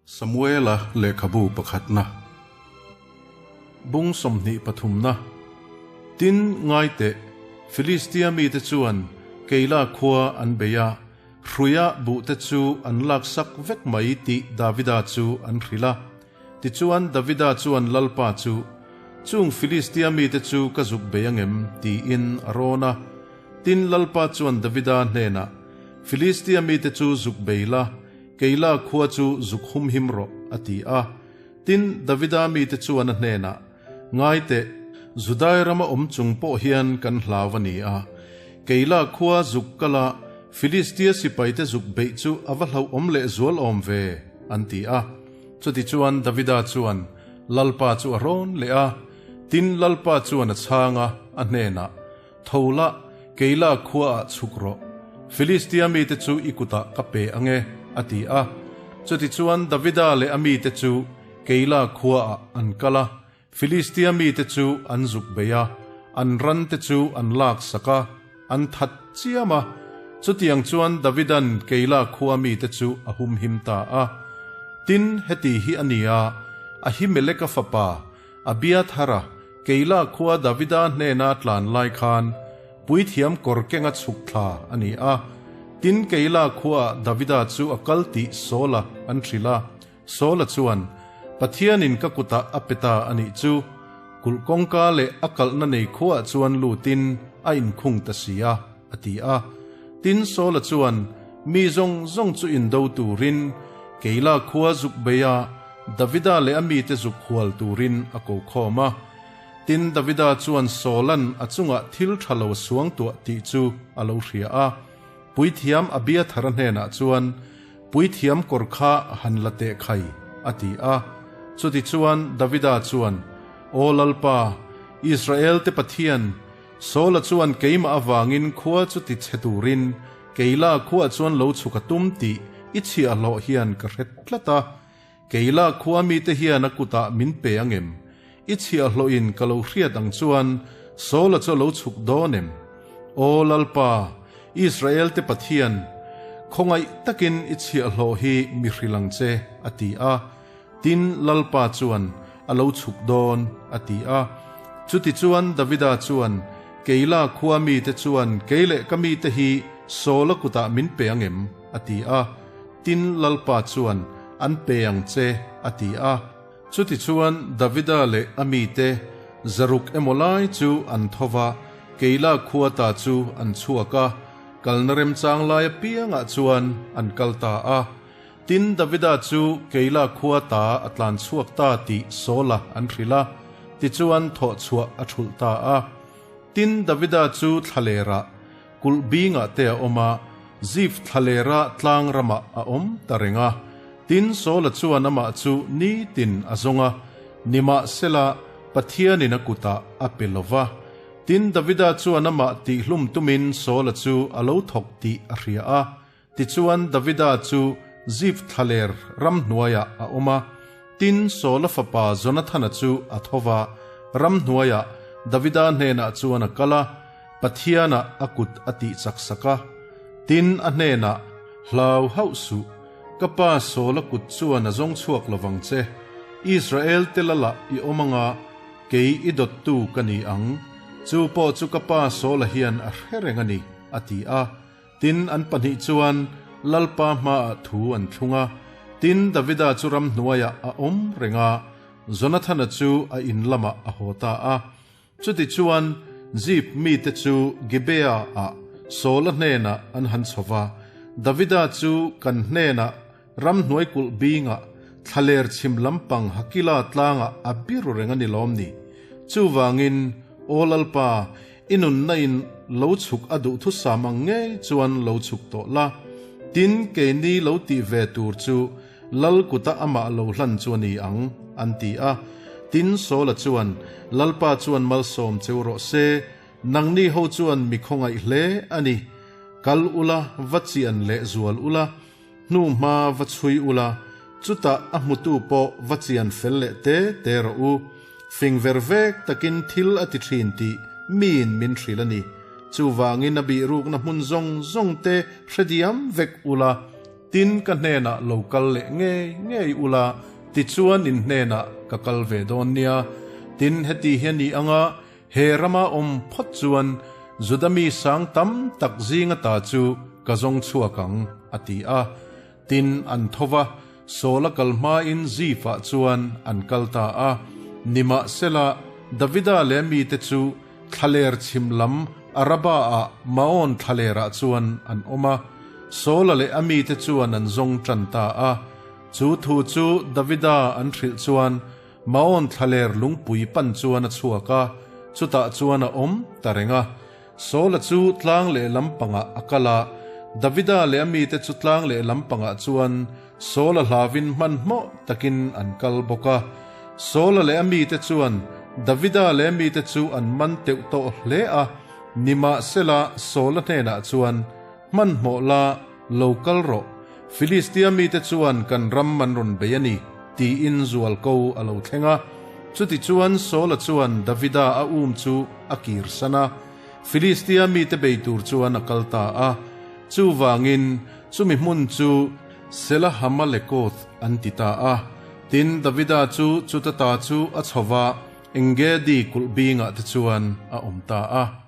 Samuela lehkhabu pakhatna bung 23 na. Tin, ngai teh, Filistia mite chuan Keila khua an bei a, hruia buhte chu an laksak vek mai tih Davida chu an hrilh a. Tichuan Davida chuan Lalpa chu, Chung Filistia mite chu ka zuk bei angem? tiin a rawn a. Tin, Lalpa chuan Davida hnenah, Filistia mite chu zuk bei la, Keila khua chu zuk humhim rawh, a ti a. Tin, Davida mite chuan a hnenah, Ngai teh, Judai rama awm chung pawh hian kan hlau a ni a. Keila khua zuk kala Filistia sipaite zuk beih chu a va hlauhawm leh zual awm ve, an ti a. Chutichuan Davida chuan Lalpa chu a rawn leh a. Tin, Lalpa chuan a chhang a, a hnenah, Tho la, Keila khuaah chhuk rawh. Filistia mite chu i kutah ka pe ang e, a ti a. Chutichuan Davida leh a mite chu Keila khuaah an kal a, Filistia mite chu an zuk bei a, an rante chu an laksak a, an that chiam a. Chutiang chuan Davida'n Keila khua mite chu a humhim ta a. Tin, heti hi a ni a, Ahimeleka fapa Abiathara, Keila khua Davida hnena tlan lai khan puithiam kawr kenga chhuk thla a ni a. Tin, Keila khuaah Davida chu a kal tih Saula an hrilh a. Saula chuan, Pathianin ka kutah a pe ta a nih chu. Kulh kawngka leh a kalhna nei khuaah chuan lutin a inkhung ta si a, a ti a. Tin, Saula chuan mi zawng zawng chu indo turin Keila khua zuk bei a, Davida leh a mite zuk hual turin a ko khawm a. Tin, Davida chuan Saula'n a chungah thil tha lo suang tuah tih chu a lo hria a. Puithiam Abiathara hnenah chuan, Puithiam kawr kha han la teh khai, a ti a. Chutichuan Davida chuan, Aw Lalpa, Israelte Pathian, Saula chuan keimah avangin khua chu ti chhe turin Keila khuaah chuan lo chhuk a tum tih i chhiahhlawh hian ka hre tlat a. Keila khua mite hian a kutah min pe ang em? I chhiahhlawhin ka lo hriat ang chuan Saula chu a lo chhuk dawn em? Aw Lalpa, Israelte Pathian, khawngaih takin i chhiahhlawh hi mi hrilh ang che, a ti a. Tin, Lalpa chuan, A lo chhuk dawn, a ti a. Chutichuan Davida chuan, Keila khua mite chuan kei leh ka mite hi Saula kutah min pe ang em? a ti a. Tin, Lalpa chuan, An pe ang che, a ti a. Chutichuan Davida leh a mite zaruk emaw lai chu an tho va, Keila khua ta chu an chhuak a, kalna remchang lai apiangah chuan an kal ta a. Tin, Davida chu Keila khua ta a tlan chhuak ta tih Saula an hrilh a, tichuan thawh chhuah a thulh ta a. Tin, Davida chu thlalerah kulh bingah te a awm a, Zif thlalera tlang ramah a awm ta reng a. Tin, Saula chuan amah chu nitin a zawng a, nimahsela Pathianin a kutah a pe lo va. Tin, Davida chuan amah tihhlum tumin Saula chu a lo thawk tih a hria a. Tichuan Davida chu Zif thlaler ramhnuaiah a awm a, tin Saula fapa Jonathana chu a tho va, ramhnuaiah Davida hnenah chuan a kal a, Pathianah a kut a tihchak sak a. Tin a hnenah, Hlau hauh suh, ka pa Saula kut chuan a zawng chhuak lovang che, Israel te lalah i awm anga kei i dawttu ka ni ang, chu pawh chu ka pa Saula hian a hre reng a ni, a ti a. Tin, an pahnih chuan Lalpa hmaah thu an thlung a. Tin, Davida chu ramhnuaiah a awm reng a, Jonathana chu a in lamah a haw ta a. Chutichuan, Zip mite chu Gibeah-ah Saula hnenah an han chho va, Davida chu kan hnenah ramhnuai kulh bingah thlaler chhim lampang Hakila tlangah a biru reng a ni lawm ni? Chuvangin, Aw Lalpa, I nunna in lo chhuk a duh thusam ang ngei chuan lo chhuk tawh la. Tin, keini lo tih ve tur chu Lal kuta amah lo hlan chu a ni ang, an ti a. Tin, Saula chuan, Lalpa chuan malsawm cheu rawh se, nangni ho chuan mi khawngaih hle a ni. Kal ula, va chian leh zual ula, hnu hma va chhui ula, chutah a hmutu pawh va chian fel leh te te rawh u. Fing ver vek takin thil a ti thin tih miin min hrilh a ni. Chuvangin a bihrukna hmun zawng zawng te hre diam vek ula. Tin, ka hnenah lo kal leh ngei ngei ula, tichuan in hnenah ka kal ve dawn nia. Tin, heti hi a ni anga he rama awm phawt chuan Juda mi sang tam tak zinga ta chu ka zawng chhuak ang, a ti a. Tin, an tho va, Saul a kal hmain Zif-ah chuan an kal ta a. Nimahsela, Davida leh a mite chu thlaler chhim lam Araba-ah Maon thlalerah chuan an awm a. Saul-a leh a mite chuan an zawng tan ta a. Chu thu chu Davida an hrilh chuan Maon thlaler lungpui pan chuan a chhuak a, chutah chuan a awm ta reng a. Saul-a chu tlang leh lampangah a kal a, Davida leh a mite chu tlang leh lampangah chuan Saul-a hlavin hmanhmawh takin an kal bawk a. Saul-a leh a mite chuan Davida leh a mite chu an man teuh tawh hle a, nimahsela Saul-a hnenah chuan, Hmanhmawh la, lo kal rawh, Filistia mite chuan kan ram an rawn bei a ni, tiin zualko a lo thleng a. Chutichuan Saul-a chuan Davida a um chu a kirsan a, Filistia mite bei tur chuan a kal ta a. Chuvangin chumi hmun chu Selahamalekoth an ti ta a. Tin, Davida chu chuta ta chu a chho va, Engedi kulh bingah te chuan a awm ta a.